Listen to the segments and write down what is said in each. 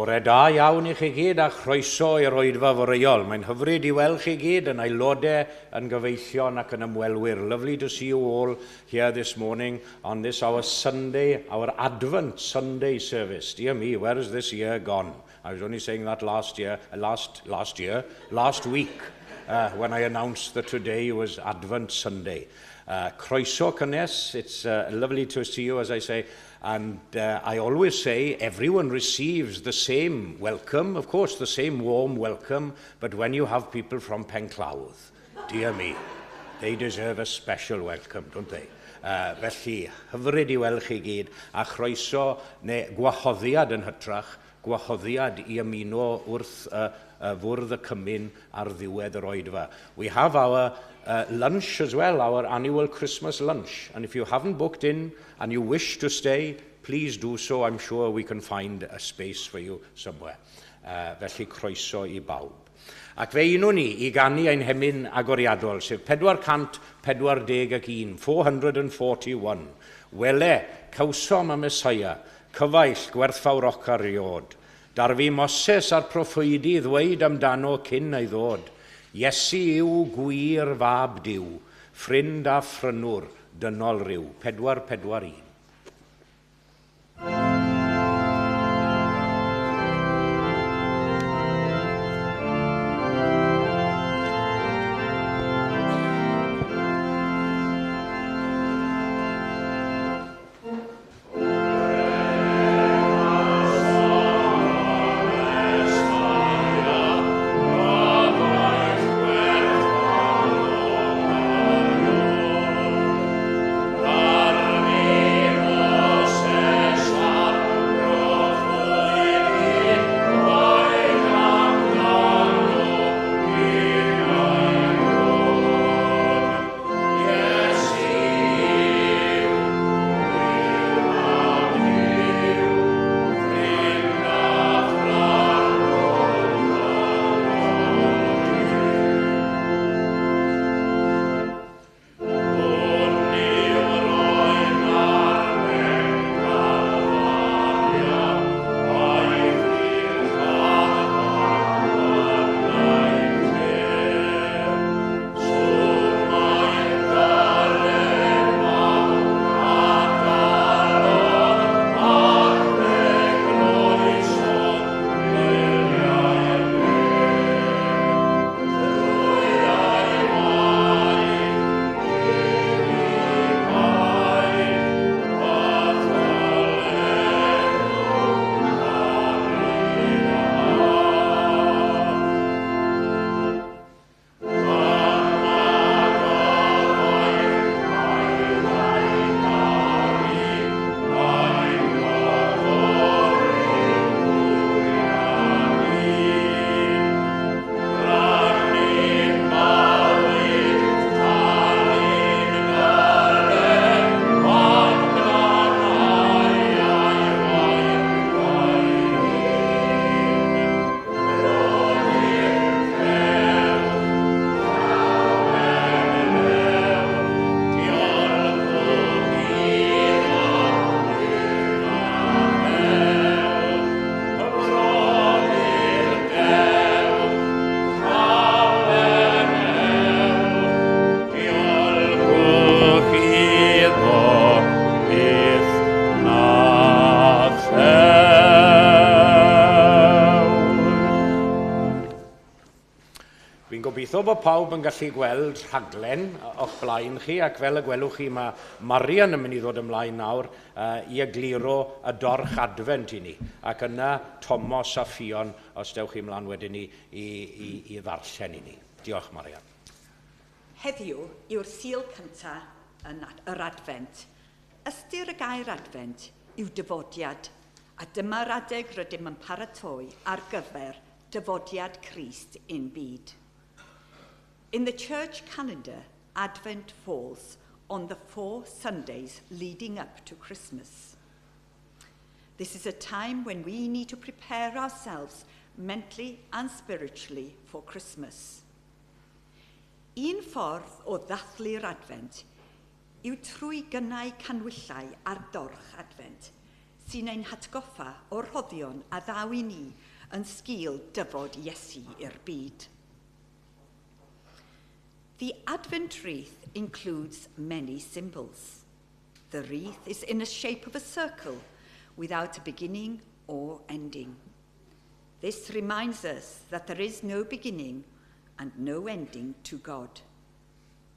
Bore da iawn i chi gyd a chroeso i'r oedfa foreuol. Mae'n hyfryd i weld chi gyd yn aelodau, yn gyfeillion ac yn ymwelwyr. Lovely to see you all here this morning on this our Sunday, our Advent Sunday service. Dear me, where has this year gone? I was only saying that last year, last, last year, last week, when I announced that today was Advent Sunday. Croeso cynnes, it's lovely to see you, as I say. And I always say everyone receives the same welcome, of course, the same warm welcome, but when you have people from Penclawdd, dear me, they deserve a special welcome, don't they? Felly, hyfryd i weld chi gyd, a chroeso neu gwahoddiad yn hytrach, gwahoddiad i ymuno wrth fwrdd y cymun ar ddiwedd yr oedfa. We have our lunch as well, our annual Christmas lunch. And if you haven't booked in and you wish to stay, please do so. I'm sure we can find a space for you somewhere. Felly croeso i bawb. Ac fe unwn ni i ganu ein hemyn agoriadol, sef 441, 441. Wele, cawsom y Mesoea, cyfaill gwerthfawroca riod. Darfu Moses a'r proffwydi ddweud amdano cyn ei ddod. Iesu yw gwir fab Duw, ffrind a phrynwr dynol ryw. 441. Gobeithio bod pawb yn gallu gweld rhaglen o'ch blaen chi, ac fel y gwelwch chi mae Marian yn mynd i ddod ymlaen nawr i egluro y dorch adfent i ni. Ac yna Tomos a Ffion, os dewch chi ymlaen wedyn ni, i, i, i ddarllen i ni. Diolch, Marian. Heddiw yw'r Sul cyntaf yn yr Adfent. Ystyr y gair Adfent yw dyfodiad, a dyma'r adeg rydym yn paratoi ar gyfer dyfodiad Crist i'n byd. In the church calendar, Advent falls on the 4 Sundays leading up to Christmas. This is a time when we need to prepare ourselves mentally and spiritually for Christmas. Un ffordd o ddathlu'r Adfent yw trwy gynnau canwyllau ar dorch Adfent, sy'n ein hatgoffa o'r rhoddion a ddaw i ni yn sgil dyfod Iesu i'r byd. The Advent wreath includes many symbols. The wreath is in the shape of a circle without a beginning or ending. This reminds us that there is no beginning and no ending to God.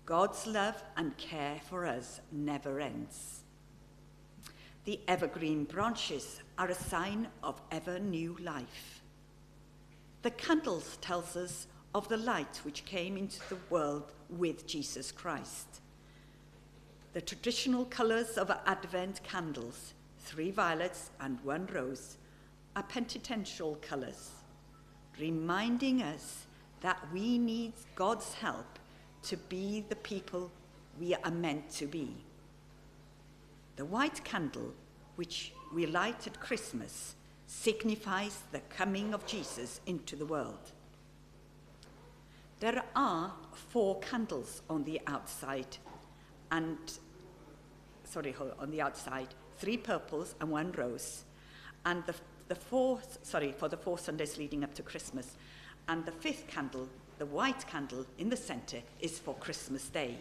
God's love and care for us never ends. The evergreen branches are a sign of ever new life. The candles tells us of the light which came into the world with Jesus Christ. The traditional colours of Advent candles, 3 violets and 1 rose, are penitential colours, reminding us that we need God's help to be the people we are meant to be. The white candle, which we light at Christmas, signifies the coming of Jesus into the world. There are 4 candles on the outside, 3 purples and 1 rose, and for the 4 Sundays leading up to Christmas, and the 5th candle, the white candle in the centre, is for Christmas Day.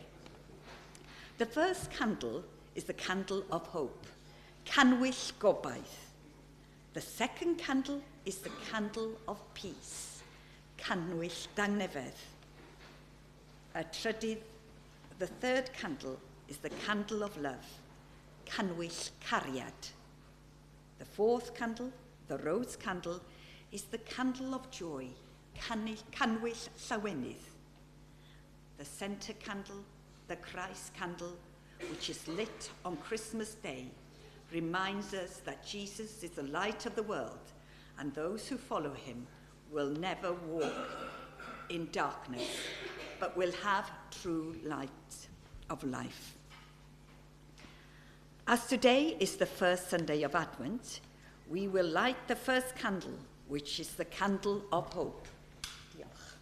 The first candle is the candle of hope, Cannwyll Gobaith. The second candle is the candle of peace, Cannwyll Dangnefedd. The third candle is the candle of love, Cannwyll Cariad. The fourth candle, the rose candle, is the candle of joy, Cannwyll Llawenydd. The centre candle, the Christ candle, which is lit on Christmas Day, reminds us that Jesus is the light of the world, and those who follow him will never walk in darkness, but will have true light of life. As today is the first Sunday of Advent, we will light the first candle, which is the candle of hope. Diolch.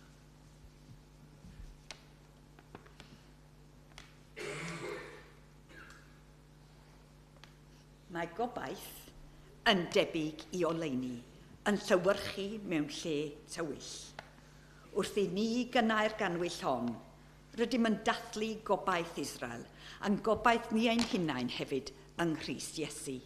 Mae gobaith yn debyg i oleuni, yn llewyrchu mewn lle tywyll. Wrth i ni gynnau'r ganwyll hon, rydym yn dathlu gobaith Israel, a'n gobaith ni ein hunain hefyd yng Nghrist Iesu.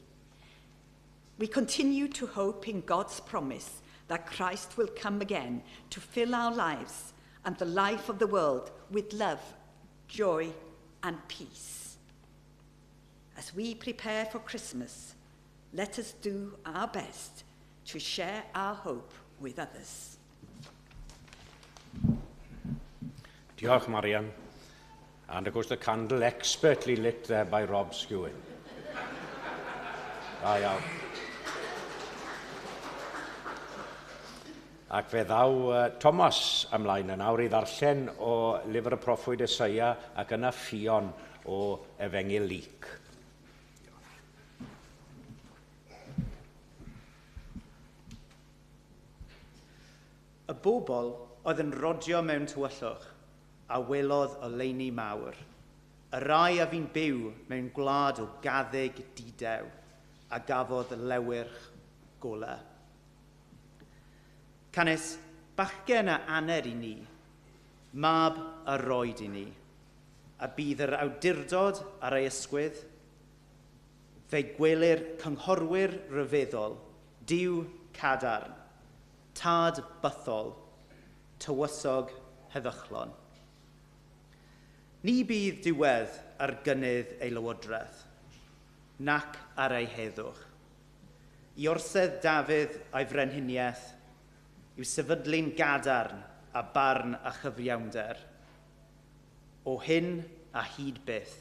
We continue to hope in God's promise that Christ will come again to fill our lives and the life of the world with love, joy and peace. As we prepare for Christmas, let us do our best to share our hope with others. Diolch, Marian. And of course the candle expertly lit there by Rob Skewin. Da iawn. Ac fe ddaw Thomas ymlaen yn awr i ddarllen o lyfr y proffwyd Eseia ac yna Ffion o Efengyl Luc. Y bobl oedd yn rodio mewn tywyllwch a welodd oleuni mawr, y rai a fi'n byw mewn gwlad o gaddug didew a gafodd lewyrch golau. Canys bachgen a aned i ni, mab a roed i ni, a bydd yr awdurdod ar ei ysgwydd, fe gwelir cynghorwyr rhyfeddol, Duw cadarn, tad bythol, tywysog heddychlon. Ni bydd diwedd ar gynnydd ei lywodraeth, nac ar ei heddwch. I orsedd Dafydd a'i frenhiniaeth yw sefydlu'n gadarn a barn a chyfiawnder. O hyn a hyd byth,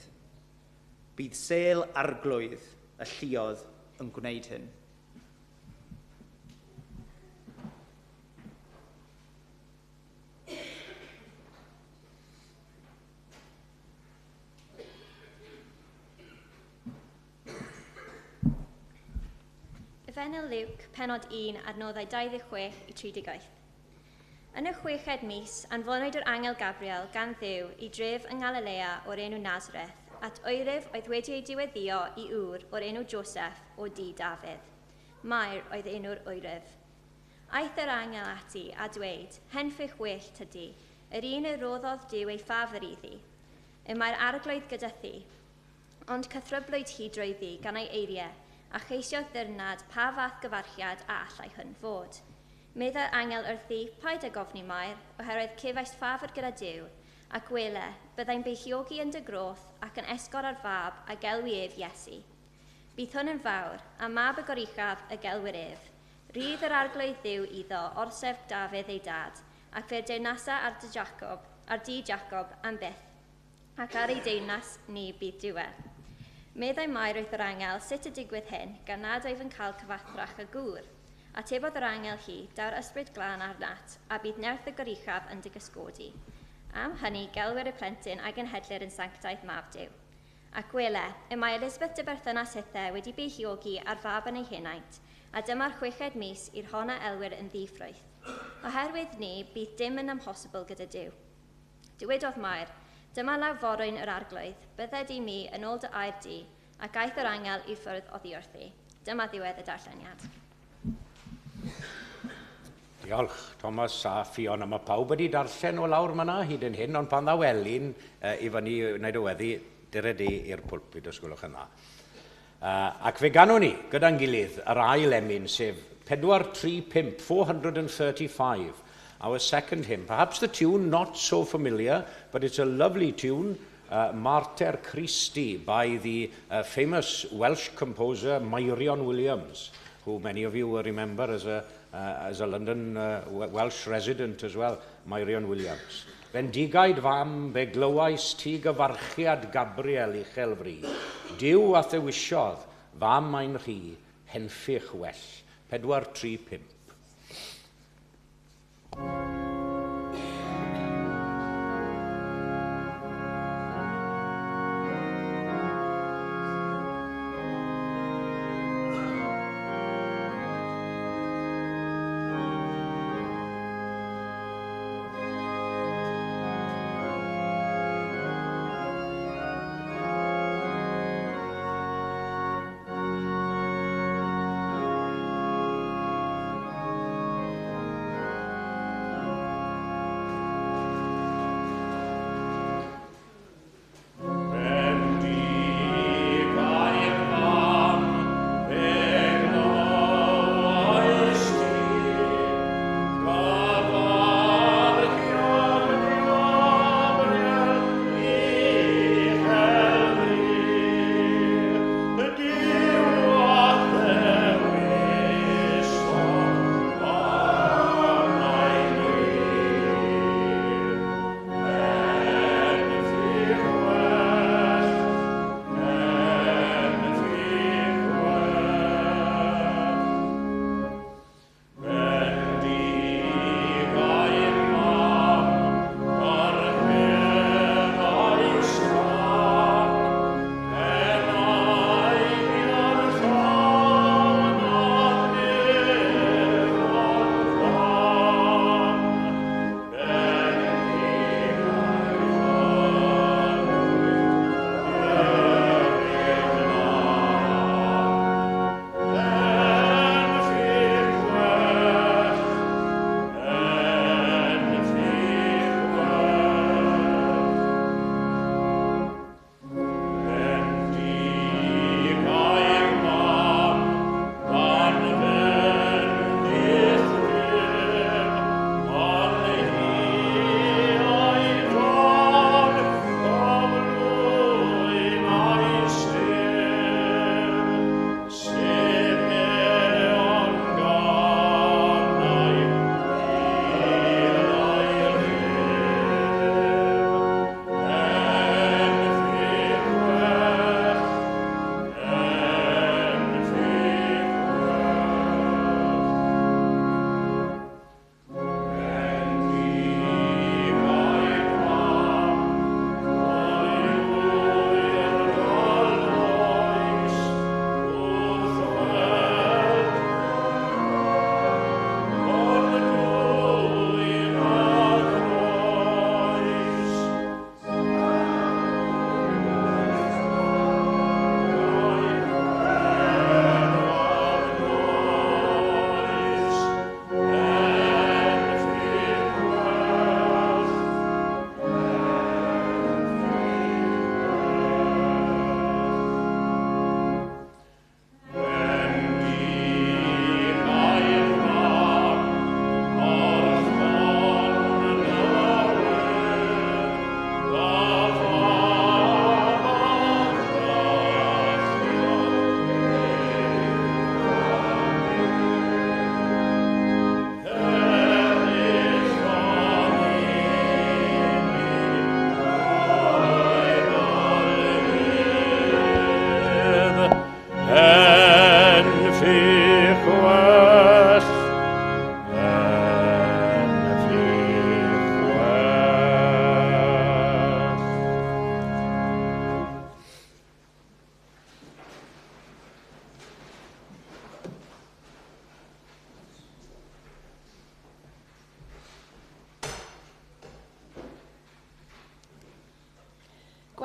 bydd sêl arglwydd y lluodd yn gwneud hyn. Efengyl Luc, penod 1, adnoddau 26 i 38. Yn y chweched mis, anfonwyd yr angel Gabriel gan Dduw i dref yng Nghalilea o'r enw Nazareth at oerif oedd wedi ei diweddio i ŵr o'r enw Joseph o dŷ Dafydd. Mair oedd enw'r oerif. Aeth yr angel ati a dweud, henffych well tydi, yr un y roddodd Duw ei ffafr iddi. Y mae'r arglwydd gyda thi. Ond cythryblwyd hi drwyddi gan ei eiriau, a cheisiodd ddirnad pa fath gyfarchiad a allai hwn fod. Meddai'r angel wrthi, paid ag ofni Mair, oherwydd cefaist ffafr gyda Duw, ac wele, byddai'n beichiogi yn dy groth ac yn esgor ar fab a gelwi ef Iesu. Bydd hwn yn fawr, a mab y goruchaf y gelwir ef. Rhydd yr arglwydd Dduw iddo orsef Dafydd ei dad, ac fe'r deyrnasa ar dy Jacob, ar dŷ Jacob am byth, ac ar ei deyrnas ni bydd diwedd. Meddai Mair wrth yr angel, sut y digwydd hyn, gan nad oedd yn cael cyfathrach y gŵr. Atebodd yr angel hi, daw'r ysbryd glân arnat, a bydd nerth y goruchaf yn dy gysgodi. Am hynny, gelwir y plentyn a genhedlir yn sanctaidd mab Duw. Ac wele, y mae Elizabeth dy berthynas hithe wedi beichiogi ar fab yn ei henaint, a dyma'r chweched mis i'r hon a elwir yn ddi-ffrwyth. Oherwydd ni, bydd dim yn amhosibl gyda Duw. Dywedodd Mair, dyma lawforwyn yr arglwydd, bydded i mi yn ôl dy air di, ac aeth yr angel i ffwrdd oddi wrthi. Dyma ddiwedd y darlleniad. Diolch, Thomas a Fiona. Mae pawb wedi darllen o lawr myna hyd yn hyn, ond pan ddaw Elin i fyny i wneud y weddi, dyre di i'r pulpit os gwelwch yn dda. Ac fe ganwn ni gyda'n gilydd yr ail emyn, sef 435, 435, our second hymn. Perhaps the tune not so familiar, but it's a lovely tune, Mater Christi, by the famous Welsh composer Meirion Williams, who many of you will remember as a London Welsh resident as well, Meirion Williams. Bendigaid fam, fe glywais ti gyfarchiad Gabriel uchel fri. Duw a'th ddewisiodd, fam mae'n rhy, henffych well. 4, 3, 5.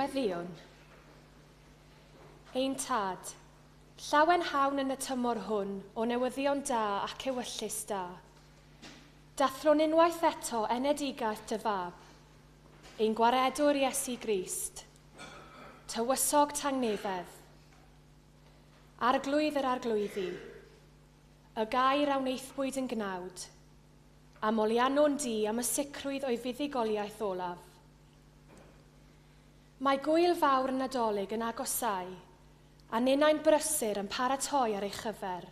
Gweddïwn. Ein Tad, llawenhawn yn y tymor hwn o newyddion da ac ewyllys da. Dathlwn unwaith eto enedigaeth dy fab, ein gwaredwr Iesu Grist, tywysog tangnefedd, Arglwydd yr arglwyddi, y gair a wnaethpwyd yn gnawd, a moliannwn di am y sicrwydd o'i fuddugoliaeth olaf. Mae gwyl fawr y Nadolig yn agosáu, a ninnau'n brysur yn paratoi ar ei chyfer,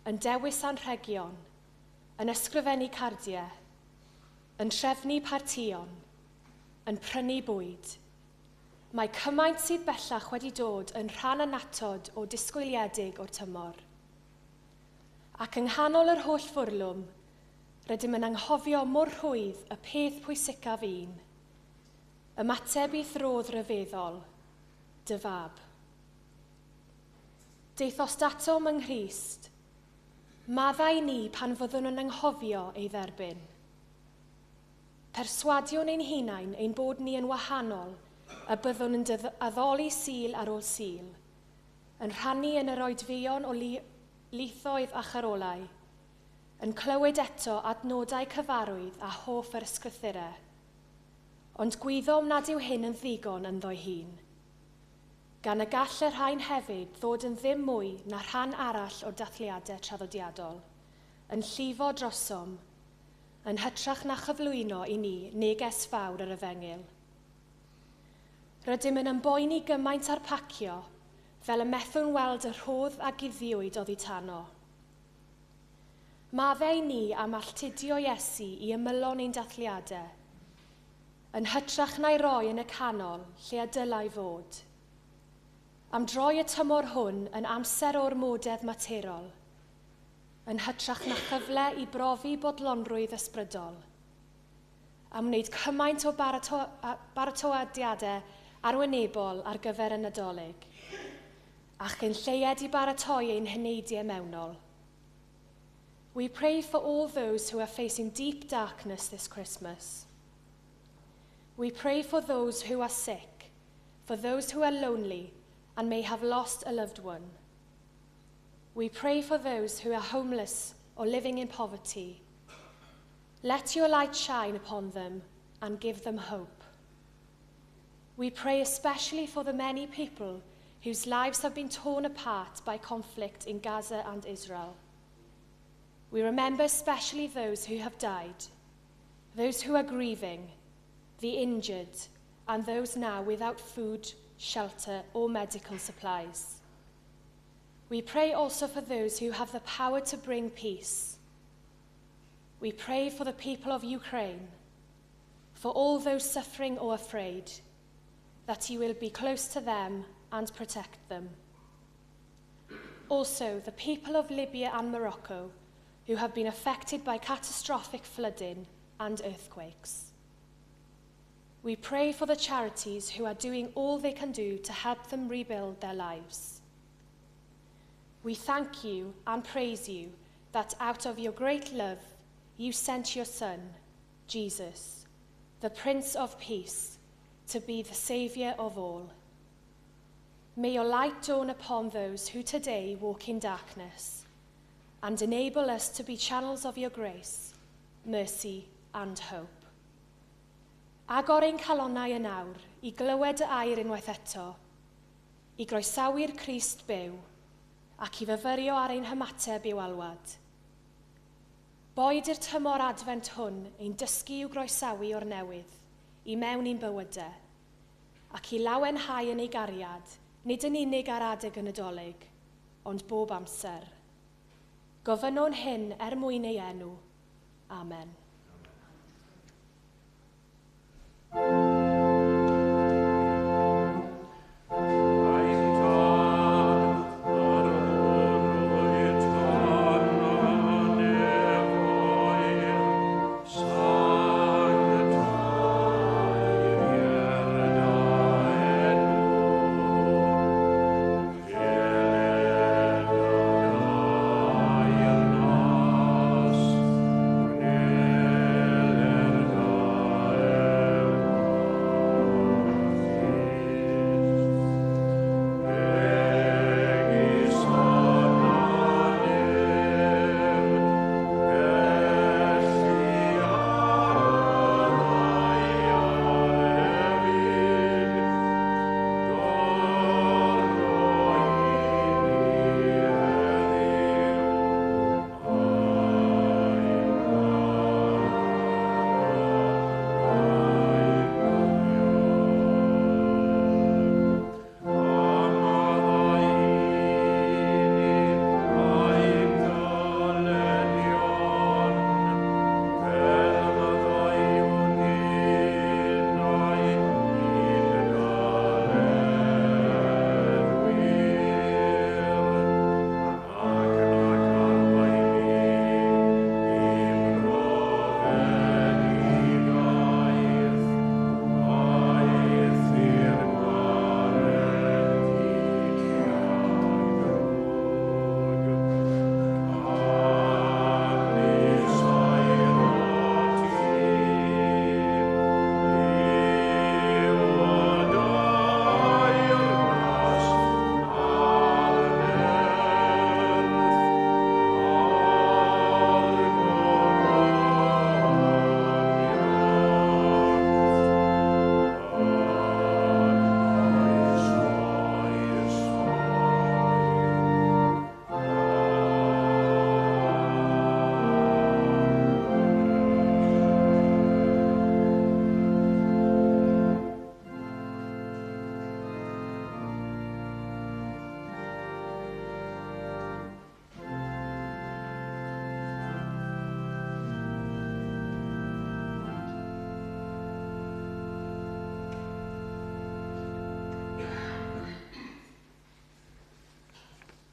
yn dewis anrhegion, yn ysgrifennu cardiau, yn trefnu partïon, yn prynu bwyd. Mae cymaint sydd bellach wedi dod yn rhan annatod o disgwyliedig o'r tymor. Ac yng nghanol yr holl fwrlwm, rydym yn anghofio mor rhwydd y peth pwysicaf un, ymateb i'th rodd ryfeddol, dy fab. Daethost atom yng Nghrist, maddau ni pan fyddwn yn anghofio ei dderbyn. Perswadiwn ein hunain ein bod ni yn wahanol y byddwn yn addoli Sul ar ôl Sul, yn rhannu yn yr oedfaon o lithoedd a charolau, yn clywed eto adnodau cyfarwydd a hoff yr ysgrythurau. Ond gwyddom nad yw hyn yn ddigon ynddo'i hun. Gan y gall y rhain hefyd ddod yn ddim mwy na rhan arall o'r dathliadau traddodiadol, yn llifo drosom, yn hytrach na chyflwyno i ni neges fawr yr efengyl. Rydym yn ymboeni gymaint ar pacio, fel y methwn weld y rhodd a guddiwyd oddi tano. Maddau ni am alltudio Iesu i ymylon ein dathliadau, yn hytrach na'i roi yn y canol lle y dylai fod. Am droi y tymor hwn yn amser o'r modedd materol, yn hytrach na chyfle i brofi bodlonrwydd ysbrydol. Am wneud cymaint o baratoadiadau arwynebol ar gyfer y Nadolig, a chyn lleied i baratoi ein heneidiau mewnol. We pray for all those who are facing deep darkness this Christmas. We pray for those who are sick, for those who are lonely and may have lost a loved one. We pray for those who are homeless or living in poverty. Let your light shine upon them and give them hope. We pray especially for the many people whose lives have been torn apart by conflict in Gaza and Israel. We remember especially those who have died, those who are grieving, the injured, and those now without food, shelter, or medical supplies. We pray also for those who have the power to bring peace. We pray for the people of Ukraine, for all those suffering or afraid, that you will be close to them and protect them. Also, the people of Libya and Morocco, who have been affected by catastrophic flooding and earthquakes. We pray for the charities who are doing all they can do to help them rebuild their lives. We thank you and praise you that out of your great love you sent your Son, Jesus, the Prince of Peace, to be the Saviour of all. May your light dawn upon those who today walk in darkness and enable us to be channels of your grace, mercy and hope. Agor ein calonnau yn awr i glywed y air unwaith eto, i groesawu'r Crist byw ac i fyfyrio ar ein hymateb i'w alwad. Boed i'r tymor adfent hwn ein dysgu i'w groesawu o'r newydd, i mewn i'n bywydau, ac i lawenhau yn ei gariad, nid yn unig ar adeg y Nadolig, ond bob amser. Gofynnwn hyn er mwyn ei enw. Amen. Ein Tad, yr hwn wyt yn y nefoedd, sanctai'r dy enw. Deled dy deyrnas, gwneler dy ewyllys.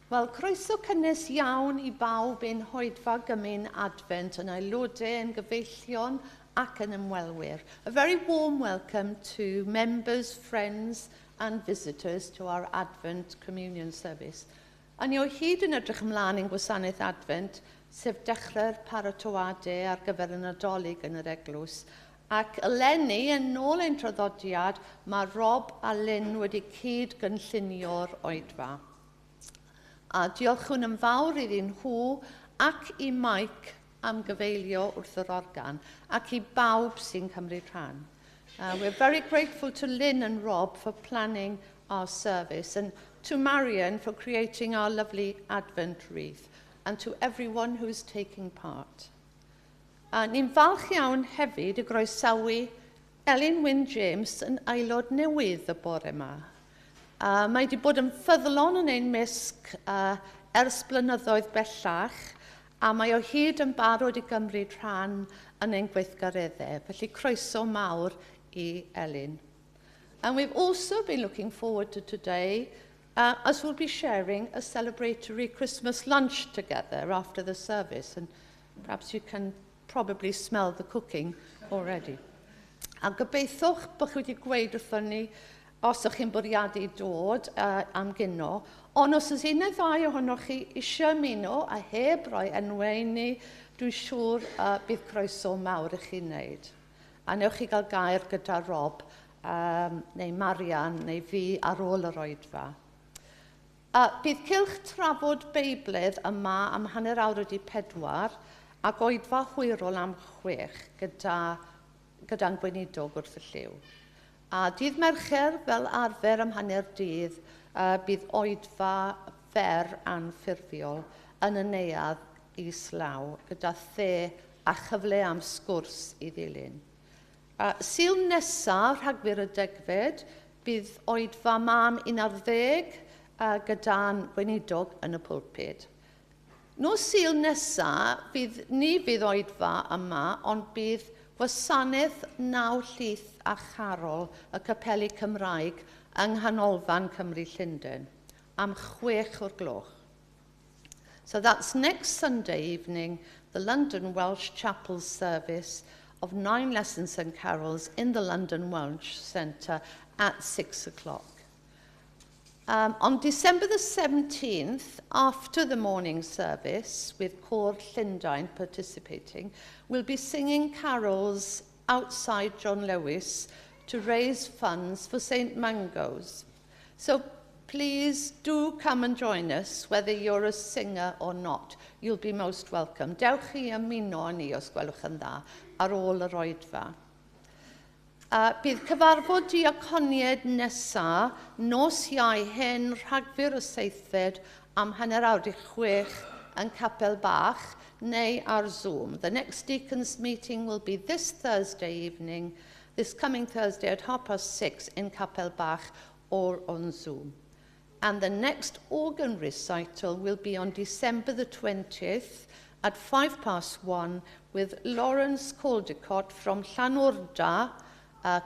Wel, croeso cynnes iawn i bawb ein hoedfa gymun Advent yn aelodau, yn gyfeillion ac yn ymwelwyr. A very warm welcome to members, friends and visitors to our Advent Communion Service. A ni o hyd yn edrych ymlaen i'n gwasanaeth Advent, sef dechrau'r paratoadau ar gyfer y Nadolig yn yr eglwys. Ac eleni, yn ôl ein traddodiad, mae Rob a Lynn wedi cyd gynllunio'r oedfa. A diolchwn yn fawr iddyn nhw ac i Mike am gyfeilio wrth yr organ ac i bawb sy'n cymryd rhan. We're very grateful to Lynn and Rob for planning our service and to Marion for creating our lovely Advent wreath and to everyone who's taking part. A ni'n falch iawn hefyd i groesawu Elin Wyn James yn aelod newydd y bore yma. Mae wedi bod yn ffyddlon yn ein mysg ers blynyddoedd bellach, a mae o hyd yn barod i gymryd rhan yn ein gweithgareddau. Felly croeso mawr i Elin. And we've also been looking forward to today, as we'll be sharing a celebratory Christmas lunch together after the service. And perhaps you can probably smell the cooking already. A gobeithiwch bod chi wedi gweud wrthon ni os ydych chi'n bwriadu dod am gino, ond os oes un neu ddau ohonoch chi eisiau ymuno a heb roi enwau i ni, dwi'n siŵr bydd croeso mawr i chi wneud. A newch chi gael gair gyda Rob neu Marian neu fi ar ôl yr oedfa. Bydd cylch trafod Beibledd yma am 4:30 ac oedfa hwyrol am 6 gyda'n gweinidog wrth y llyw. A dydd Mercher, fel arfer am 12:30, bydd oedfa fer anffurfiol yn y neuadd islaw gyda the a chyfle am sgwrs i ddilyn. Sul nesaf, Rhagfyr y 10fed, bydd oedfa mam 11 gyda'n gweinidog yn y pulpud. Nos Sul nesaf, ni fydd oedfa yma, ond bydd gwasanaeth naw llith a charol y Capeli Cymraeg yng Nghanolfan Cymru Llundain am 6 o'r gloch. So that's next Sunday evening, the London Welsh Chapel service of nine lessons and carols in the London Welsh Centre at 6 o'clock. On December the 17th, after the morning service, with Côr Llundain participating, we'll be singing carols outside John Lewis to raise funds for St. Mungo's. So please do come and join us, whether you're a singer or not. You'll be most welcome. Dewch i ymuno â ni os gwelwch yn dda ar ôl yr oedfa. Bydd cyfarfod diaconiaid nesa nos Iau hyn, Rhagfyr y 7fed, am 5:30 yn Capel Bach neu ar Zoom. The next deacons meeting will be this Thursday evening, this coming Thursday at 6:30 in Capel Bach or on Zoom. And the next organ recital will be on December the 20th at 1:05 with Lawrence Caldicott from Llanwrda,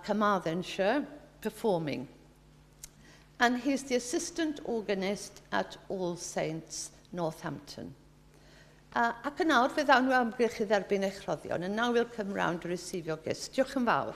Carmarthenshire, performing. And he's the assistant organist at All Saints, Northampton. Ac yn awr, fe ddawn nhw amgylch i dderbyn eich rhoddion. And now we'll come round to receive your gifts. Diolch yn fawr.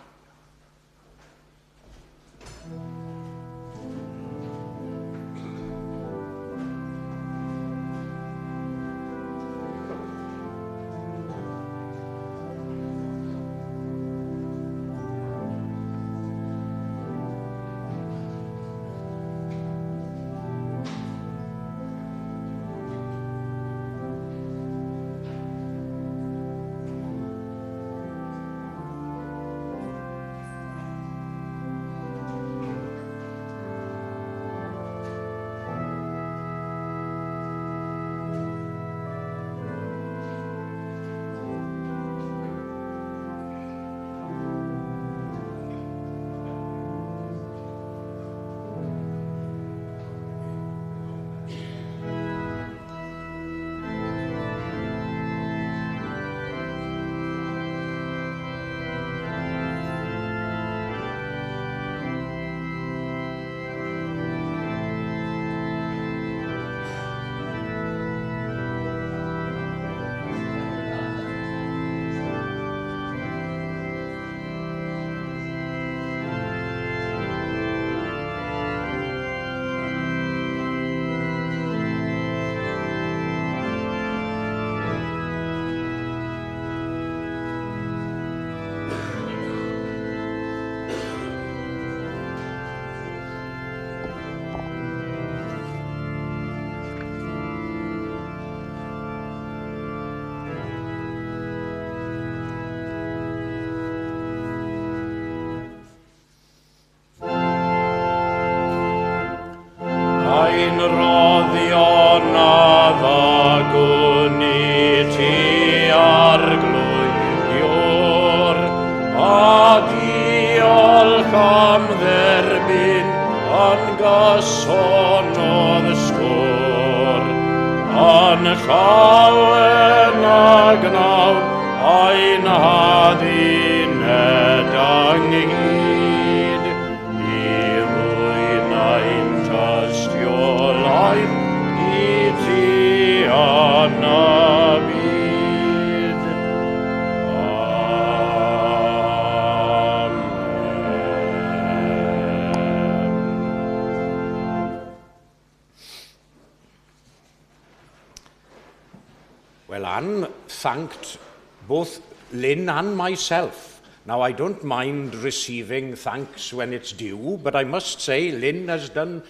roddion a ddagwn i ti Arglwydd Ior, a diolch am dderbyn yn gyson o ddysgwr, yn llawen a gnawn ein hadduned ynghyd, i ddwyn ein tystiolaeth i ti yn y byd. Amen. Well, Anne thanked both Lynn and myself. Now, I don't mind receiving thanks when it's due, but I must say Lynn has done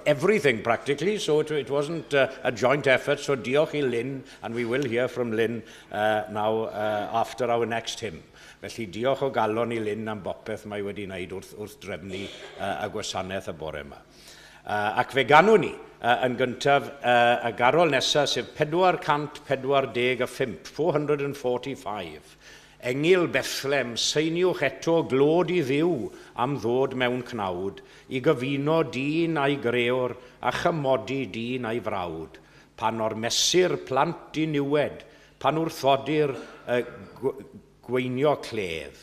everything practically, so it wasn't a joint effort. So diolch i Lynn, and we will hear from Lynn now after our next hymn. Felly diolch o galon i Lynn am bopeth mae wedi wneud wrth drefnu y gwasanaeth y bore yma. Ac fe ganwn ni yn gyntaf y garol nesaf, sef 445, 445. Engyl Bethlem, seiniwch eto glod i Dduw am ddod mewn cnawd, i gyfuno dyn a'i greor a chymodi dyn a'i frawd. Pan o'r mesur plant i niwed, pan wrthodir gweinio cledd,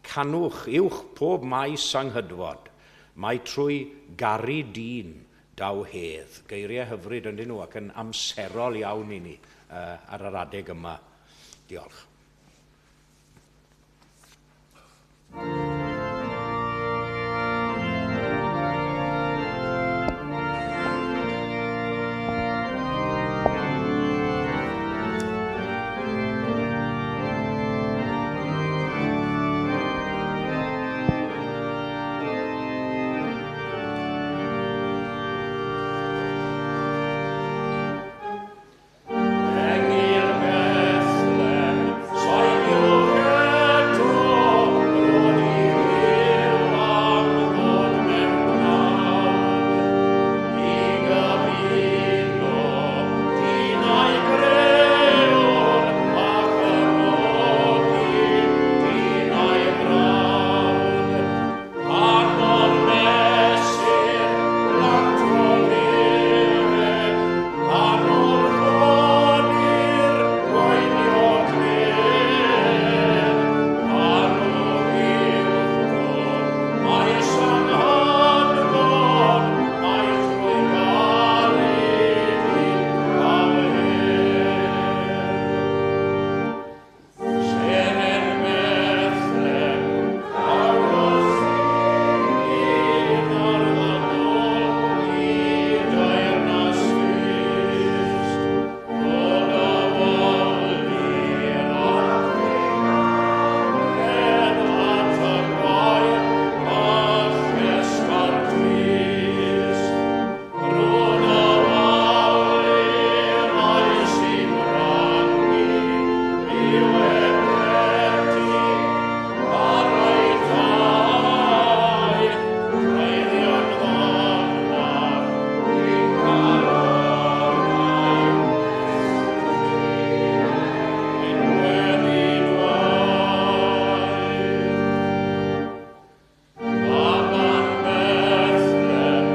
canwch uwch pob maes anghydfod, mae trwy garu dyn daw hedd. Geiriau hyfryd ynddyn nhw ac yn amserol iawn i ni ar yr adeg yma. Diolch. Engyl Bethlem, seiniwch eto, glod i Dduw am ddod mewn cnawd, i gyfuno dyn a'i greor a chymodi dyn a'i frawd. Pan o'r mesur plant o niwed, pan wrthodir gweinio cledd, canwch uwch bob maes anghydfod, mae trwy garu dyn daw hedd. Seren Bethlem, sydd ar ddynol i deyrnas Grist, Rhod a wawdir hedd at y gwair a llesga'r trist. Rhod a wawdir ai sy'n rannu, yw ebreti ar ei taith, treiddion ddofnach i'n calonnau ein gweddi'n waith. Baban Bethlem,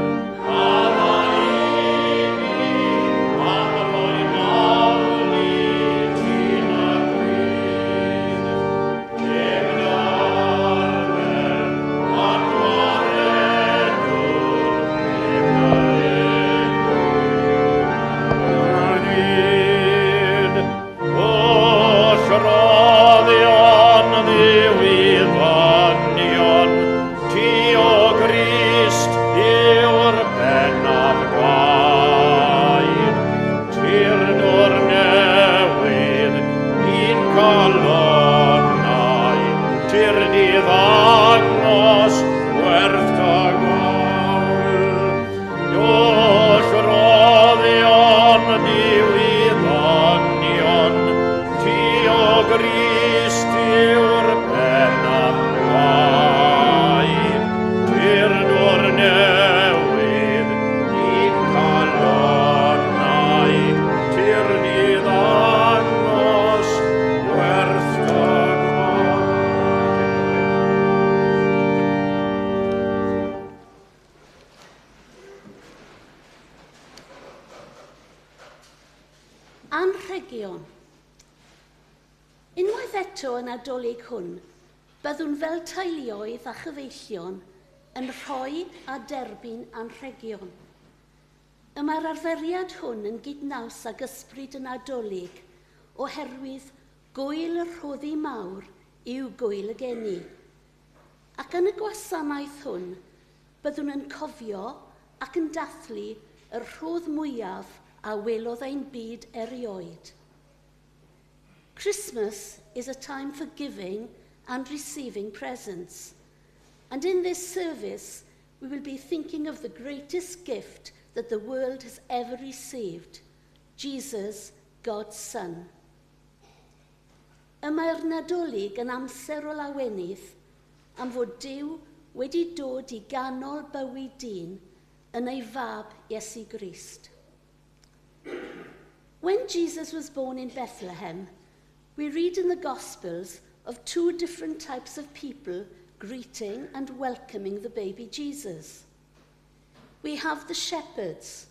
adda i ni, am roi mawl i ti na grydd. Dim darfer anwaredwr, dim darfer. Oll roddion Dduw i ddynion, ti o Grist yw'r pennaf gwaed. Tyrd o'r newydd i'n calonnau, tyrd i ddangos gwerth dy gwawl. Oll roddion Duw i ddynion, ti o Grist yw'r pennaf gwaed. Tyrd o'r newydd i'n calonnau, eto y Nadolig hwn, byddwn fel teuluoedd a chyfeillion yn rhoi a derbyn anrhegion. Y mae'r arferiad hwn yn gydnaws ag ysbryd y Nadolig oherwydd gwyl y rhoddi mawr yw gwyl y geni. Ac yn y gwasanaeth hwn, byddwn yn cofio ac yn dathlu y rhodd mwyaf a welodd ein byd erioed. Christmas is a time for giving and receiving presents. And in this service, we will be thinking of the greatest gift that the world has ever received, Jesus, God's Son. Y mae'r Nadolig yn amser o lawenydd am fod Duw wedi dod i ganol bywyd dyn yn ei fab Iesu Grist. When Jesus was born in Bethlehem, we read in the Gospels of two different types of people greeting and welcoming the baby Jesus. We have the shepherds,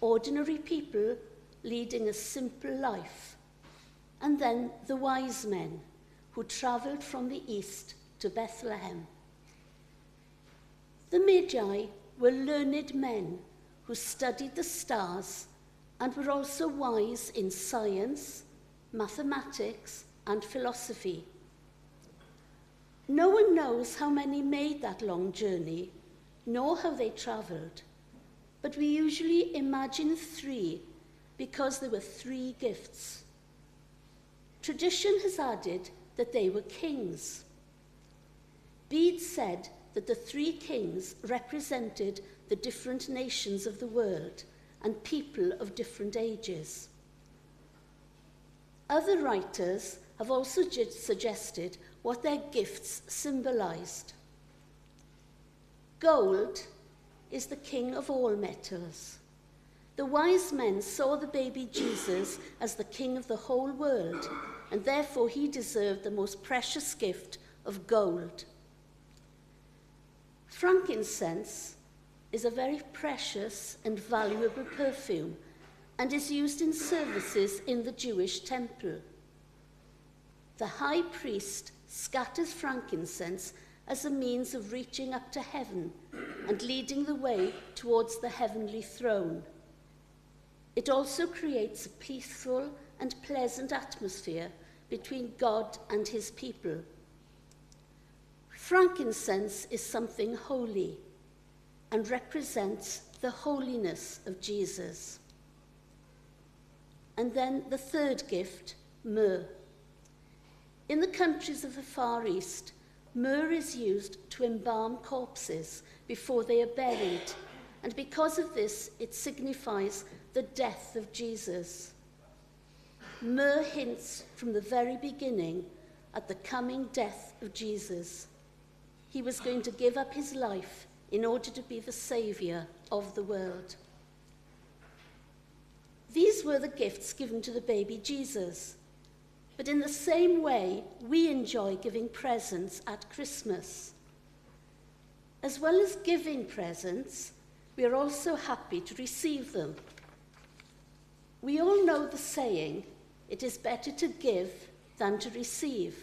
ordinary people leading a simple life, and then the wise men who travelled from the east to Bethlehem. The Magi were learned men who studied the stars and were also wise in science, mathematics, and philosophy. No one knows how many made that long journey, nor how they travelled, but we usually imagine three because there were three gifts. Tradition has added that they were kings. Bede said that the three kings represented the different nations of the world and people of different ages. Other writers have also suggested what their gifts symbolized. Gold is the king of all metals. The wise men saw the baby Jesus as the king of the whole world, and therefore he deserved the most precious gift of gold. Frankincense is a very precious and valuable perfume and is used in services in the Jewish temple. The high priest scatters frankincense as a means of reaching up to heaven and leading the way towards the heavenly throne. It also creates a peaceful and pleasant atmosphere between God and his people. Frankincense is something holy and represents the holiness of Jesus. And then the third gift, myrrh. In the countries of the Far East, myrrh is used to embalm corpses before they are buried, and because of this, it signifies the death of Jesus. Myrrh hints from the very beginning at the coming death of Jesus. He was going to give up his life in order to be the saviour of the world. These were the gifts given to the baby Jesus. But in the same way, we enjoy giving presents at Christmas. As well as giving presents, we are also happy to receive them. We all know the saying, it is better to give than to receive,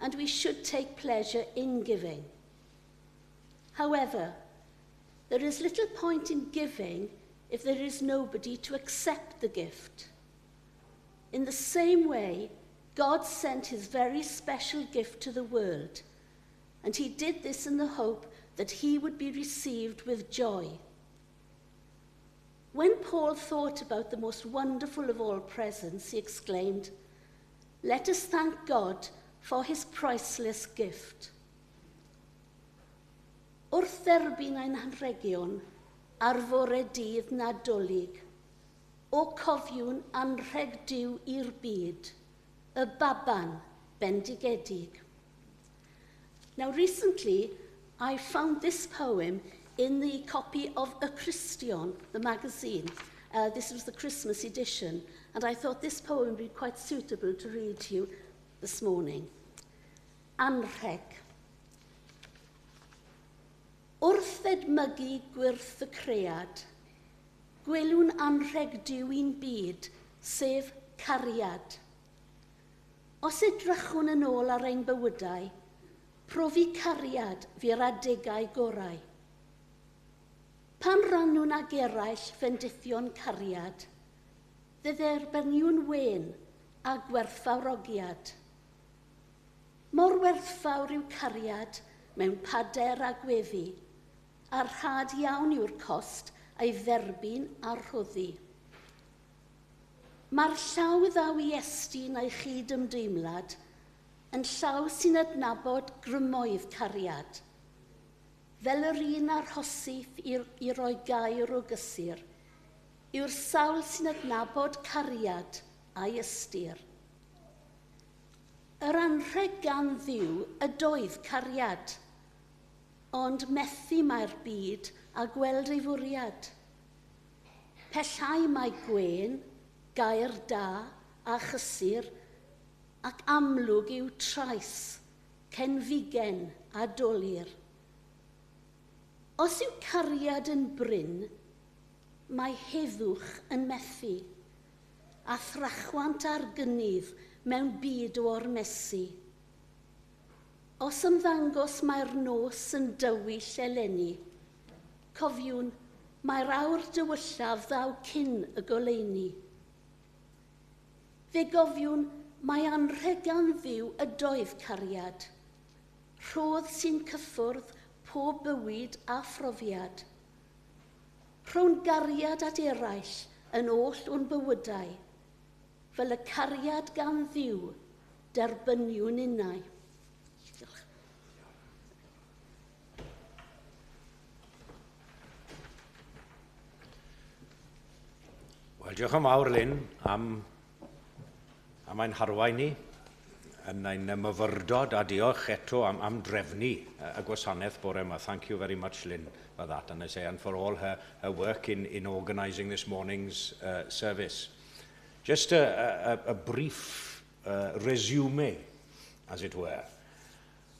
and we should take pleasure in giving. However, there is little point in giving if there is nobody to accept the gift. In the same way, God sent his very special gift to the world, and he did this in the hope that he would be received with joy. When Paul thought about the most wonderful of all presents, he exclaimed, "Let us thank God for his priceless gift." Wrth dderbyn ein hanrhegion ar fore dydd Nadolig, o cofiwn anrheg Duw i'r byd, y baban bendigedig. Now recently, I found this poem in the copy of Y Cristion, the magazine. This was the Christmas edition, and I thought this poem would be quite suitable to read to you this morning. Anrheg. Wrth edmygu gwyrth y cread, gwelwn anrheg Duw i'n byd, sef cariad. Os edrychwn yn ôl ar ein bywydau, profi cariad fu'r adegau gorau. Pan rannwn ag eraill fendithion cariad, fe dderbyniwn wên a gwerthfawrogiad. Mor werthfawr yw cariad mewn pader a gweddi, a rhad iawn yw'r cost a'i dderbyn a rhoddi. Mae'r llaw ddaw i estyn a'i chyd ymdeimlad yn llaw sy'n adnabod grymoedd cariad. Fel yr un arhosif i, i roi gair o gysur, yw'r sawl sy'n adnabod cariad a'i ystyr. Yr anrheg gan Dduw ydoedd cariad, ond methu mae'r byd a gweld ei fwriad. Pellhau mae gwên, gair da a chysur ac amlwg yw trais, cenfigen a dolur. Os yw cariad yn brin, mae heddwch yn methu, a thrachwant ar gynnydd mewn byd o ormesu. Os ymddangos mae'r nos yn dywyll eleni, cofiwn mae'r awr dywyllaf ddaw cyn y goleuni. Fe gofiwn mae anrheg gan Dduw ydoedd cariad, rhodd sy'n cyffwrdd pob bywyd a phrofiad. Rhown gariad at eraill yn oll o'n bywydau, fel y cariad gan Dduw derbyniwn innau. Diolch. Wel, diolch yn fawr, Lynn, am, am ein harwain ni yn ein myfyrdod a diolch eto am, am drefnu y gwasanaeth bore yma. Thank you very much, Lynn, for that. And I say, and for all her work in organising this morning's service. Just a brief resume, as it were.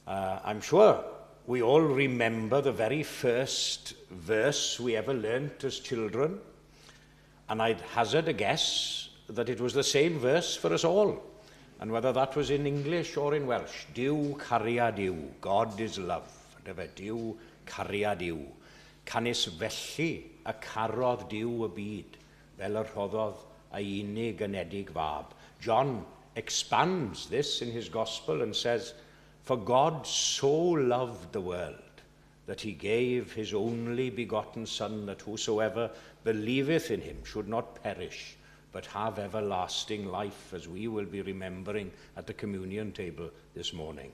I'm sure we all remember the very first verse we ever learnt as children, and I'd hazard a guess that it was the same verse for us all, and whether that was in English or in Welsh. Duw cariad yw, God is love. Yndyfe, Duw cariad yw. Canys felly y carodd Duw y byd, fel y rhoddodd ei unig anedig fab. John expands this in his gospel and says, For God so loved the world that he gave his only begotten Son, that whosoever believeth in him should not perish, but have everlasting life, as we will be remembering at the communion table this morning.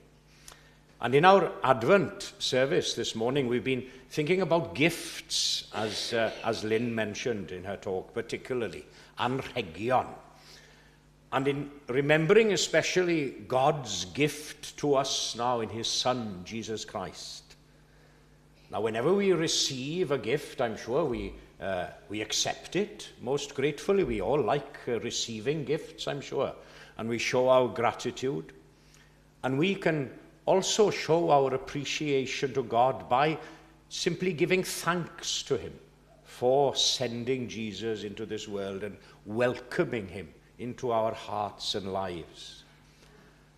And in our Advent service this morning, we've been thinking about gifts, as Lynn mentioned in her talk, particularly, anrhegion. And in remembering especially God's gift to us now in his Son, Jesus Christ. Now, whenever we receive a gift, I'm sure we accept it most gratefully. We all like receiving gifts, I'm sure. And we show our gratitude. And we can also show our appreciation to God by simply giving thanks to him for sending Jesus into this world and welcoming him into our hearts and lives.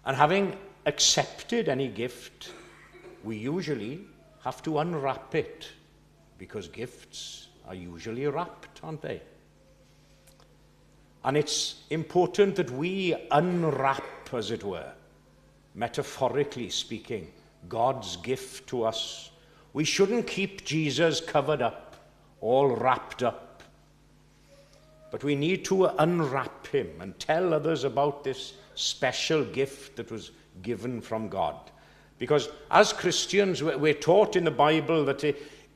And having accepted any gift, we usually have to unwrap it, because gifts are usually wrapped, aren't they? And it's important that we unwrap, as it were, metaphorically speaking, God's gift to us. We shouldn't keep Jesus covered up, all wrapped up. But we need to unwrap him and tell others about this special gift that was given from God. Because as Christians, we're taught in the Bible that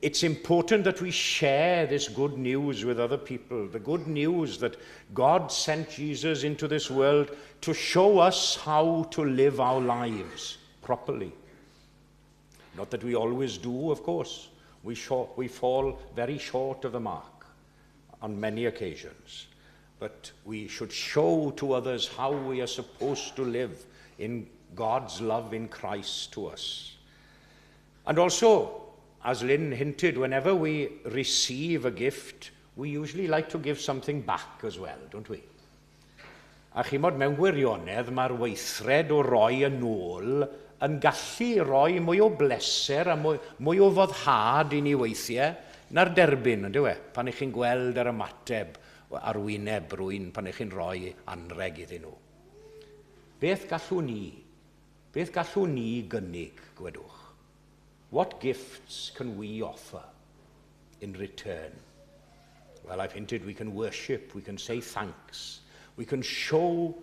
it's important that we share this good news with other people. The good news that God sent Jesus into this world to show us how to live our lives properly. Not that we always do, of course. We fall very short of the mark on many occasions. But we should show to others how we are supposed to live in God's love in Christ to us. And also, as Lynn hinted, whenever we receive a gift, we usually like to give something back as well, don't we? A chimod, mewn gwirionedd, mae'r weithred o roi yn ôl yn gallu roi mwy o bleser a mwy o foddhad i ni weithiau na'r derbyn, yndyw e? Pan ych chi'n gweld yr ymateb ar wyneb rhywun pan ych chi'n rhoi anreg iddyn nhw. Beth gallwn ni? Beth gallwn ni gynnig, gwedwch? What gifts can we offer in return? Well, I've hinted we can worship, we can say thanks, we can show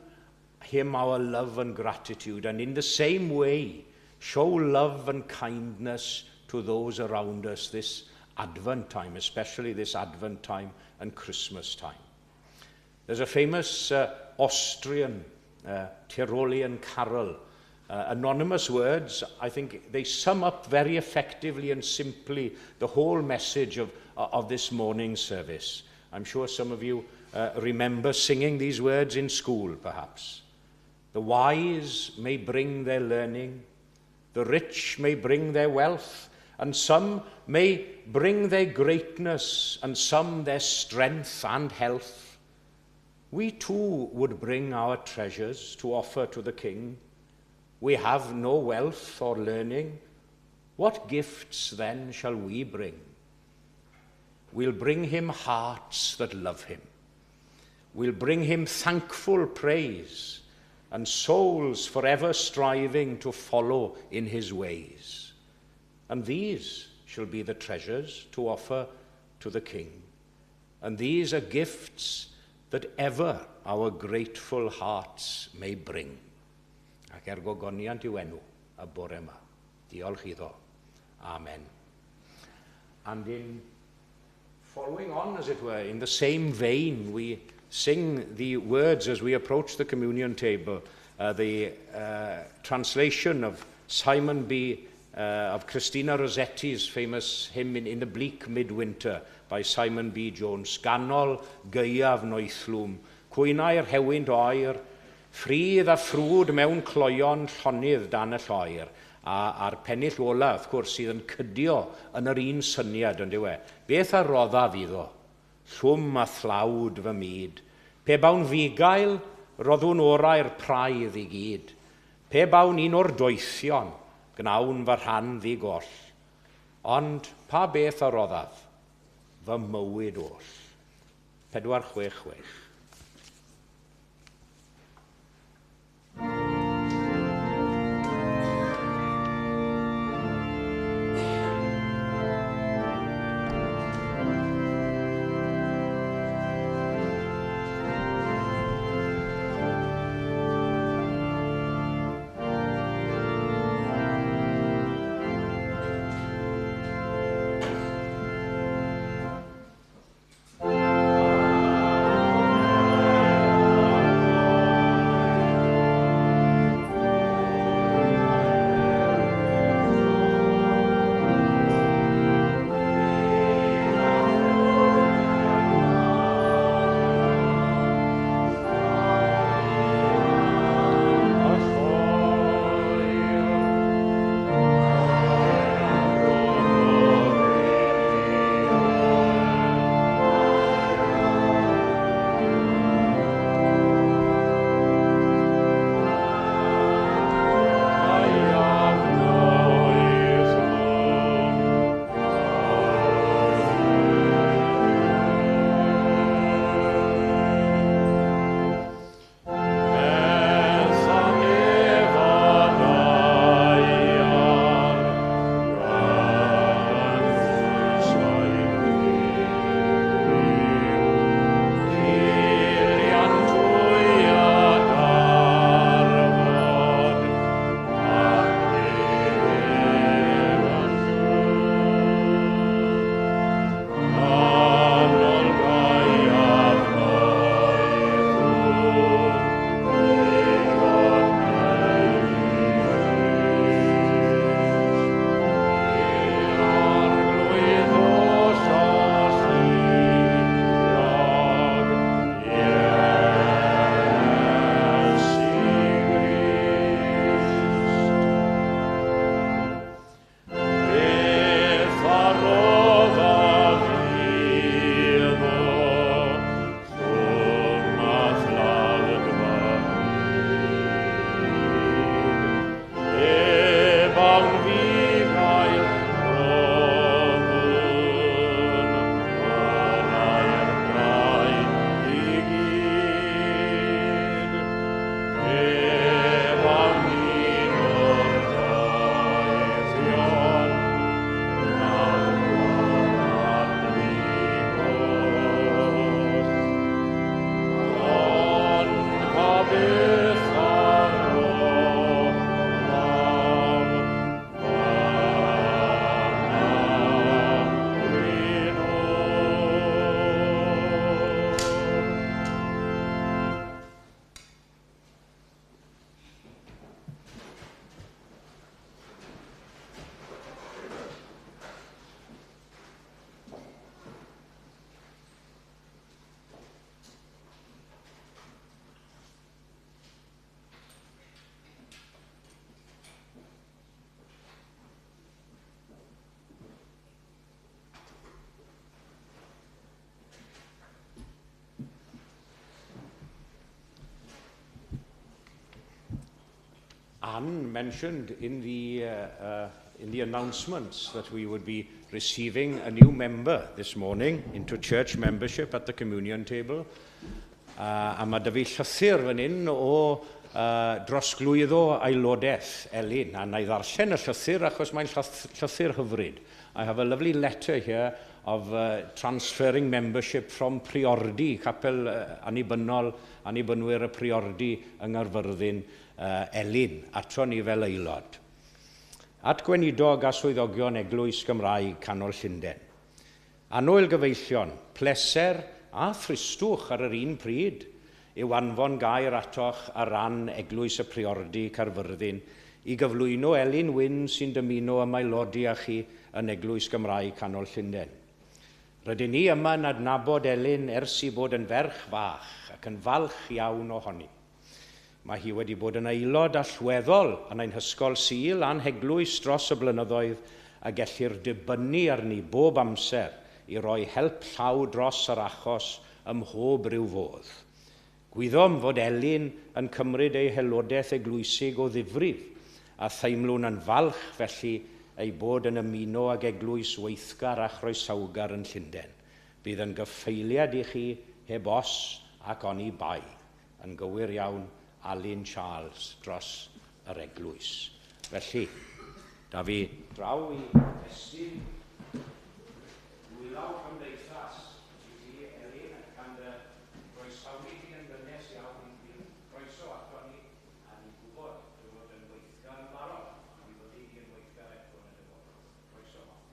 him our love and gratitude, and in the same way, show love and kindness to those around us this Advent time, especially this Advent time and Christmas time. There's a famous Austrian Tyrolean carol. Anonymous words, I think they sum up very effectively and simply the whole message of this morning's service. I'm sure some of you remember singing these words in school, perhaps. The wise may bring their learning, the rich may bring their wealth, and some may bring their greatness, and some their strength and health. We too would bring our treasures to offer to the King. We have no wealth or learning. What gifts then shall we bring? We'll bring him hearts that love him. We'll bring him thankful praise and souls forever striving to follow in his ways. And these shall be the treasures to offer to the King. And these are gifts that ever our grateful hearts may bring. Ac er gogoniant i'w enw y bore yma. Diolch iddo. Amen. And in following on, as it were, in the same vein, we sing the words as we approach the communion table, the translation of Simon B. Of Christina Rossetti's famous hymn in the Bleak Midwinter by Simon B. Jones. Ganol gaeaf noethlwm, cwynai'r rhewynt oer, ffridd a ffrwd mewn cloion llonydd dan y lloer, a'r pennill ola, wrth gwrs, sydd yn cydio yn yr un syniad, yn dyw e. Beth a roddaf iddo? Llwm a thlawd fy myd. Pe bawn fugail, roddwn orau'r praidd i gyd. Pe bawn un o'r doethion, gnawn fy rhan ddi-goll. Ond pa beth a roddaf? Fy mywyd oll. 466. Anne mentioned in the announcements that we would be receiving a new member this morning into church membership at the communion table. A mae 'da fi llythyr fan hyn o drosglwyddo aelodaeth Elin. A na i ddarllen y llythyr achos mae'n llythyr hyfryd. I have a lovely letter here of transferring membership from Priordy, capel annibynnol, Annibynwyr y Priordy yng Nghaerfyrddin, Elin, ato ni fel aelod. At Gweinidog a swyddogion Eglwys Gymraeg Canol Llundain. Annwyl gyfeillion, pleser a thristwch ar yr un pryd yw anfon gair atoch ar ran Eglwys y Priordy Caerfyrddin i gyflwyno Elin Wyn sy'n dymuno ymaelodi â chi yn Eglwys Gymraeg Canol Llundain. Rydyn ni yma yn adnabod Elin ers i bod yn ferch fach ac yn falch iawn ohoni. Mae hi wedi bod yn aelod allweddol yn ein hysgol Sul a'n heglwys dros y blynyddoedd a gellir dibynnu arni bob amser i roi help llaw dros yr achos ym mhob rhyw fodd. Gwyddom fod Elin yn cymryd ei haelodaeth eglwysig o ddifrif a theimlwn yn falch felly ei bod yn ymuno ag eglwys weithgar a chroesawgar yn Llundain. Bydd yn gyffeiliad i chi heb os ac oni bai. Yn gywir iawn, Alun Charles dros yr eglwys. Felly, da fi draw i estyn dwylaw cymdeithas i ti, Elin, gan dy groesawu di yn gynnes iawn i'r croeso ato ni, a ni'n gwybod dy fod yn weithgar yn barod, a mi fyddi di yn weithgar eto yn y dyfodol. Croeso mawr.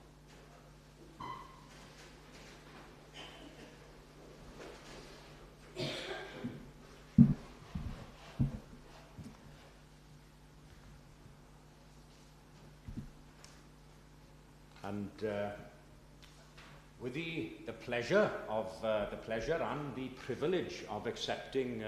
And with the pleasure and the privilege of accepting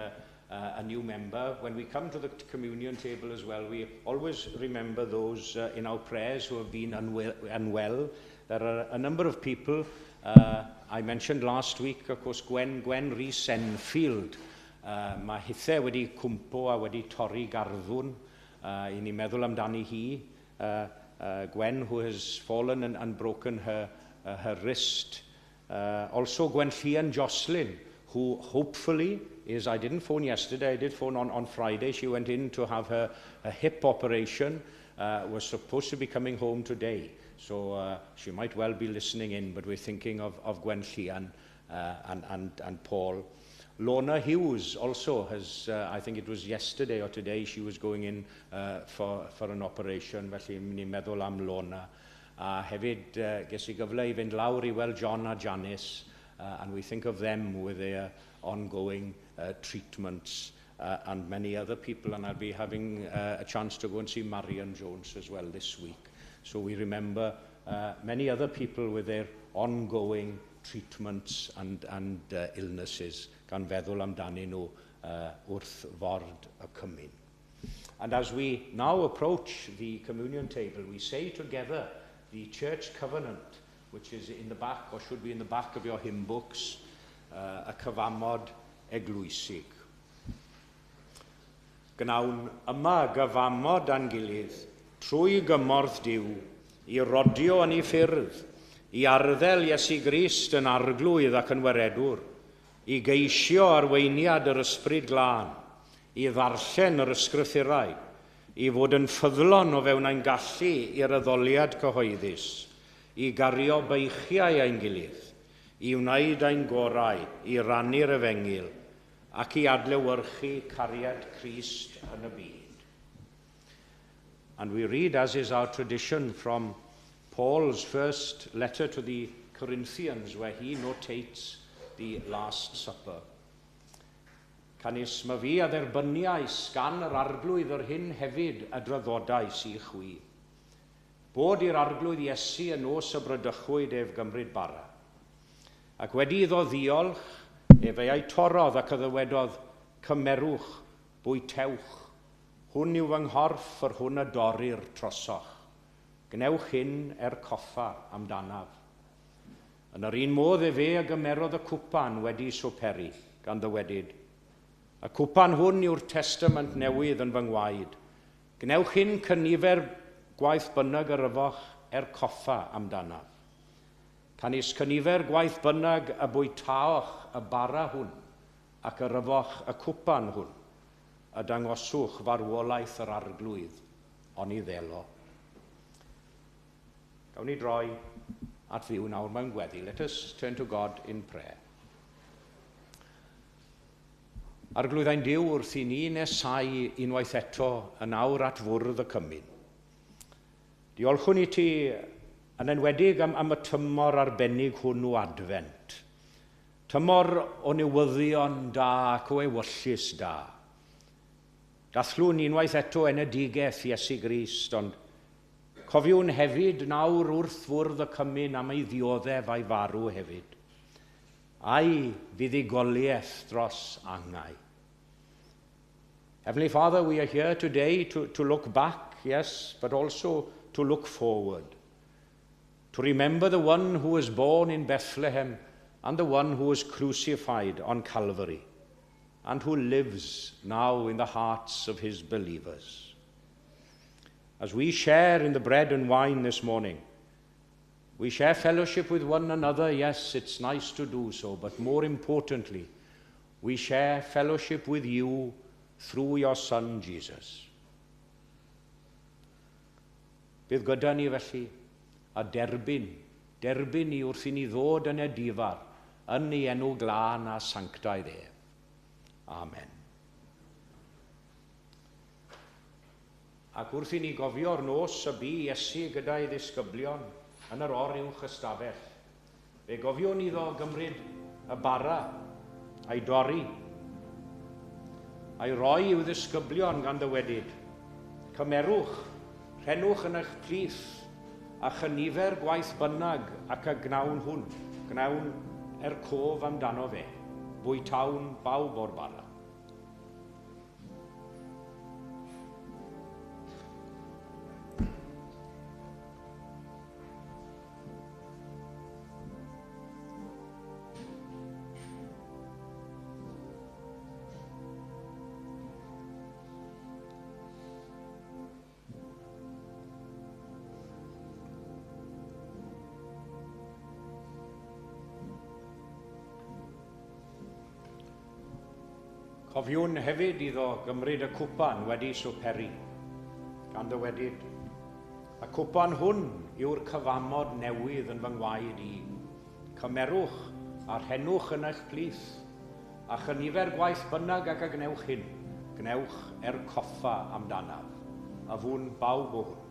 a new member, when we come to the communion table as well, we always remember those in our prayers who have been unwell. There are a number of people. I mentioned last week, of course, Gwen Rhys Enfield. Mae hithe wedi cwmpo a wedi torri garddwn. I ni meddwl amdani hi. Gwen, who has fallen and broken her wrist. Also Gwen Llian Jocelyn, who hopefully is, I didn't phone yesterday, I did phone on Friday. She went in to have her hip operation, was supposed to be coming home today. So she might well be listening in, but we're thinking of Gwen Llian and Paul. Lorna Hughes also has, I think it was yesterday or today, she was going in for an operation, felly ni'n meddwl am Lorna. A hefyd, ges i gyfle i fynd lawr i weld John a Janice, and we think of them with their ongoing treatments and many other people, and I'll be having a chance to go and see Marion Jones as well this week. So we remember many other people with their ongoing treatments and illnesses, gan feddwl amdanyn nhw wrth ford y cymun. And as we now approach the communion table, we say together the church covenant, which is in the back, or should be in the back of your hymn books, y cyfamod eglwysig. Gnawn yma gyfamod â'n gilydd trwy gymorth Duw i rodio yn ei ffyrdd, i arddel Iesu Grist yn arglwydd ac yn waredwr, i geisio arweiniad yr ysbryd glân, i ddarllen yr ysgrythurau, i fod yn ffyddlon o fewn ein gallu i'r addoliad cyhoeddus, i gario beichiau ein gilydd, i wneud ein gorau, i rannu'r efengyl, ac i adlewyrchu cariad Crist yn y byd. And we read, as is our tradition, from Paul's first letter to the Corinthians, where he notates the Last Supper. Canys myfi a dderbyniais gan yr arglwydd yr hyn hefyd a draddodais i chwi. Bod i'r arglwydd Iesu y nos y bradychwyd ef gymryd bara. Ac wedi iddo ddiolch, efe a'i torrodd ac a ddywedodd, cymerwch, bwytewch, hwn yw fy nghorff yr hwn a dorir trosoch. Gwnewch hyn er coffa amdanaf. Yn yr un modd efe a gymerodd y cwpan wedi swperi, gan ddywedyd, y cwpan hwn yw'r testament newydd yn fy ngwaed. Gwnewch hyn cynifer gwaith bynnag yr yfoch er coffa amdanaf. Canys cynifer gwaith bynnag y bwytaoch y bara hwn ac yr yfoch y cwpan hwn, y dangoswch farwolaeth yr arglwydd, oni ddelo. Gawn ni droi at Dduw nawr mewn gweddi. Let us turn to God in prayer. Arglwydd ein Duw, wrth i ni nesau unwaith eto yn awr at fwrdd y cymun. Diolchwn i ti yn enwedig am y tymor arbennig hwnnw Adfent. Tymor o newyddion da ac o ewyllys da. Dathlwn unwaith eto enedigaeth Iesu Grist, ond cofiwn hefyd nawr wrth fwrdd y cymun am ei ddioddef a'i farw hefyd, a'i fuddugoliaeth dros angau. Heavenly Father, we are here today to look back, yes, but also to look forward. To remember the one who was born in Bethlehem and the one who was crucified on Calvary and who lives now in the hearts of his believers. As we share in the bread and wine this morning, we share fellowship with one another. Yes, it's nice to do so, but more importantly, we share fellowship with you through your Son, Jesus. Bydd gyda ni felly a derbyn ni wrth i ni ddod yn edifar yn ei enw glân a sanctaidd ef. Amen. Ac wrth i ni gofio'r nos y bu Iesu gyda'i ddisgyblion yn yr oruwch ystafell, fe gofiwn iddo gymryd y bara a'i dorri, a'i roi i'w ddisgyblion gan ddywedyd, cymerwch, rhennwch yn eich plith, a chynifer gwaith bynnag ac y gnawn hwn, gnawn er cof amdano fe, bwytawn bawb o'r bara. Cofiwn hefyd iddo gymryd y cwpan wedi swperi, gan ddywedyd, y cwpan hwn yw'r cyfamod newydd yn fy ngwaed i. Cymerwch a rhennwch yn eich plith, a chynifer gwaith bynnag ac a gnewch hyn, gnewch er coffa amdanaf, a fwn bawb o hwn.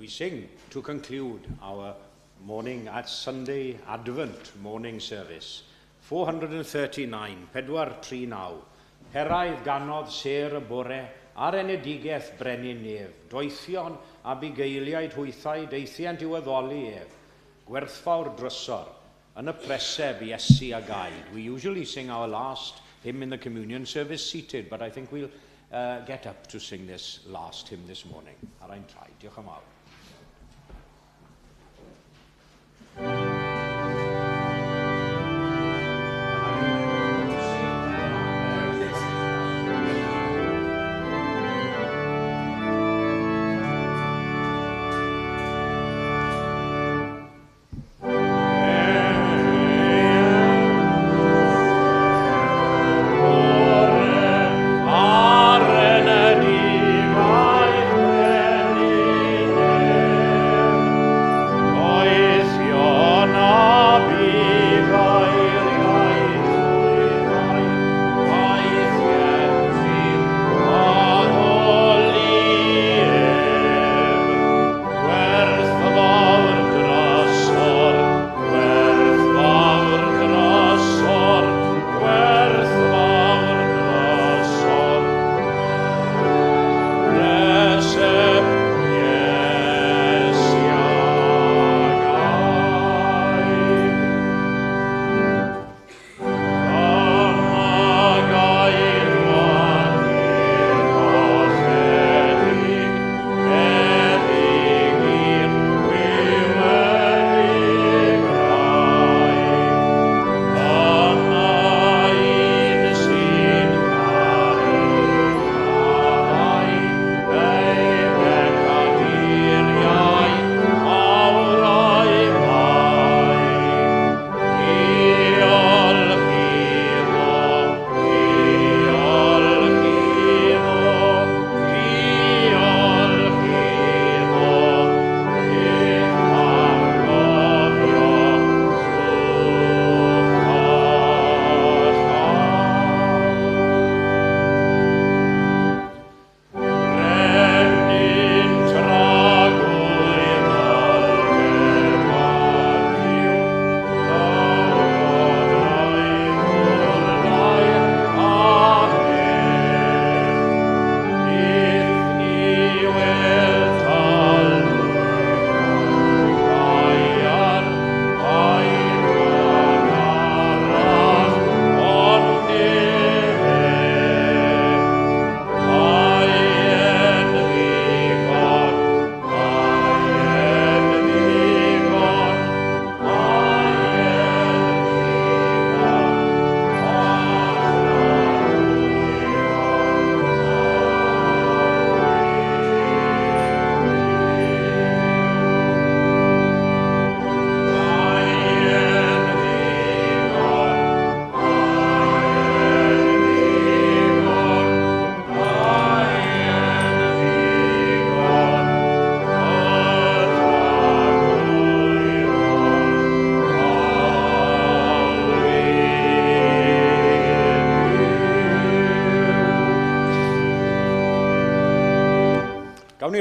We sing to conclude our morning at Sunday Advent morning service. 439, 439. Peraidd ganodd sêr y bore ar enedigaeth brenin nef. Doethion a bugeiliaid hwythau deithiant i'w addoli ef. Gwerthfawr drysor yn y preseb Iesu a gaed. We usually sing our last hymn in the communion service seated, but I think we'll get up to sing this last hymn this morning. Ar ein traed. Diolch yn fawr.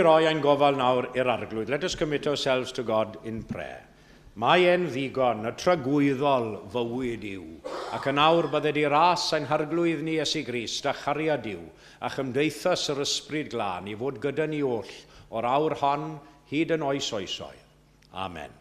ni roi ein gofal nawr i'r Arglwydd. Let us commit ourselves to God in prayer. Mae e'n ddigon, y tragwyddol fywyd yw, ac yn awr bydded i ras ein Harglwydd ni Iesu Grist a chariad Duw, a chymdeithas yr Ysbryd Glân i fod gyda ni oll o'r awr hon hyd yn oes oesoedd. Amen.